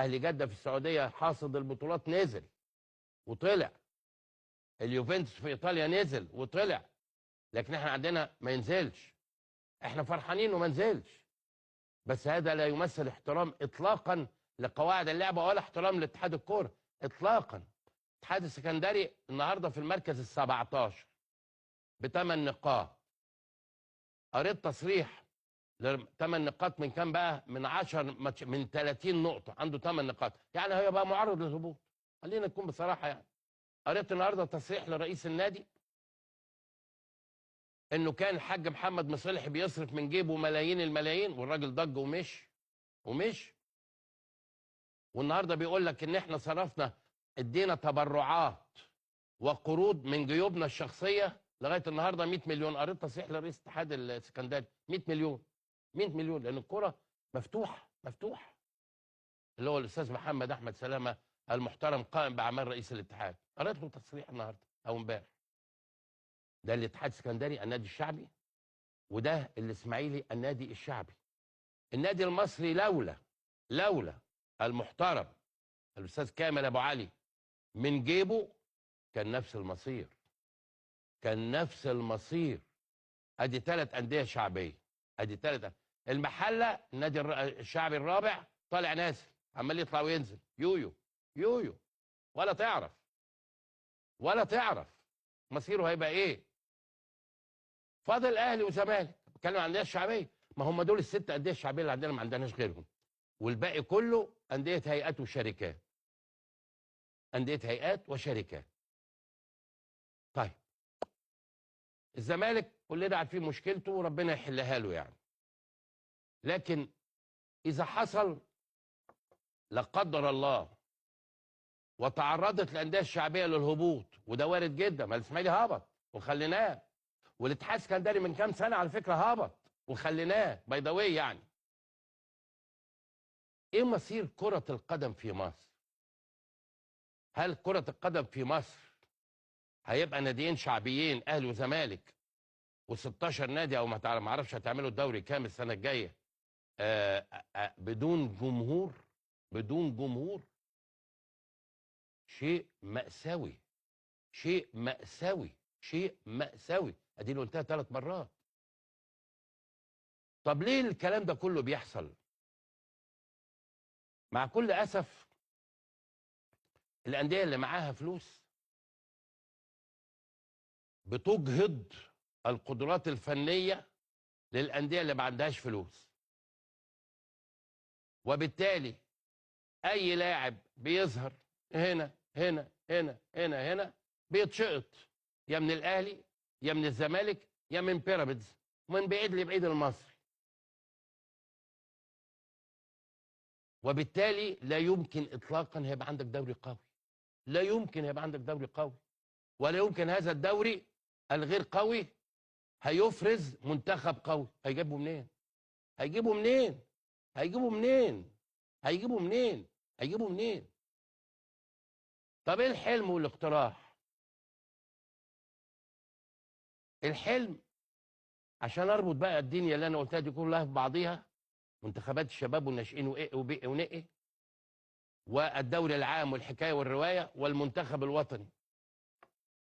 اهلي جده في السعودية حاصد البطولات نزل وطلع، اليوفنتوس في ايطاليا نزل وطلع، لكن احنا عندنا ما ينزلش. احنا فرحانين وما نزلش، بس هذا لا يمثل احترام اطلاقا لقواعد اللعبة ولا احترام لاتحاد الكورة اطلاقا. الاتحاد السكندري النهارده في المركز ال17 ب8 نقاط. قريت تصريح 8 نقاط من كام بقى؟ من 10 ماتش، من 30 نقطة، عنده 8 نقاط، يعني هو بقى معرض للهبوط. خلينا نكون بصراحة يعني. قريت النهارده تصريح لرئيس النادي انه كان الحاج محمد مصلحي بيصرف من جيبه ملايين الملايين، والراجل ضج ومش. والنهارده بيقول لك ان احنا صرفنا، ادينا تبرعات وقروض من جيوبنا الشخصية لغاية النهارده 100 مليون. قريت تصريح لرئيس الاتحاد السكندري 100 مليون، 100 مليون، لان الكره مفتوحة مفتوحة. اللي هو الاستاذ محمد احمد سلامه المحترم قائم باعمال رئيس الاتحاد، قريت له تصريح النهارده او امبارح. ده الاتحاد السكندري النادي الشعبي، وده الاسماعيلي النادي الشعبي. النادي المصري لولا المحترم الاستاذ كامل ابو علي من جيبه كان نفس المصير، كان نفس المصير. ادي 3 اندية شعبية، ادي 3. المحلة النادي الشعبي الرابع طالع نازل، عمال يطلع وينزل، يويو يويو، ولا تعرف ولا تعرف مصيره هيبقى ايه. فاضل اهلي وزمالك، بتكلم عن الاندية الشعبية، ما هم دول ال6 اندية الشعبية اللي عندنا، ما عندناش غيرهم، والباقي كله اندية هيئات وشركات، اندية هيئات وشركات. طيب الزمالك كلنا عارفين مشكلته وربنا يحلها له يعني، لكن اذا حصل لا قدر الله وتعرضت الاندية الشعبية للهبوط، وده وارد جدا، ما الاسماعيلي هبط وخليناه، والاتحاد السكندري من كام سنة على فكرة هبط وخليناه، by the way يعني. ايه مصير كره القدم في مصر؟ هل كره القدم في مصر هيبقى ناديين شعبيين اهلي وزمالك و16 نادي، او ما اعرفش هتعملوا الدوري كام السنة الجاية، بدون جمهور؟ بدون جمهور شيء مأساوي، شيء مأساوي، شيء مأساوي. اديني قلتها 3 مرات. طب ليه الكلام ده كله بيحصل؟ مع كل أسف الأندية اللي معاها فلوس بتجهض القدرات الفنية للأندية اللي ما عندهاش فلوس، وبالتالي أي لاعب بيظهر هنا هنا هنا هنا هنا بيتشقط، يا من الأهلي يا من الزمالك يا من بيراميدز، ومن بعيد لبعيد المصري. وبالتالي لا يمكن إطلاقا هيبقى عندك دوري قوي، لا يمكن هيبقى عندك دوري قوي، ولا يمكن هذا الدوري الغير قوي هيفرز منتخب قوي. هيجيبه منين؟ هيجيبه منين؟ هيجيبه منين؟ هيجيبه منين؟ هيجيبه منين؟ طب ايه الحلم والاقتراح؟ الحلم عشان اربط بقى الدنيا اللي انا قلتها دي كلها في بعضيها، منتخبات الشباب والناشئين وايه وبي ونقي، والدوري العام والحكاية والرواية والمنتخب الوطني.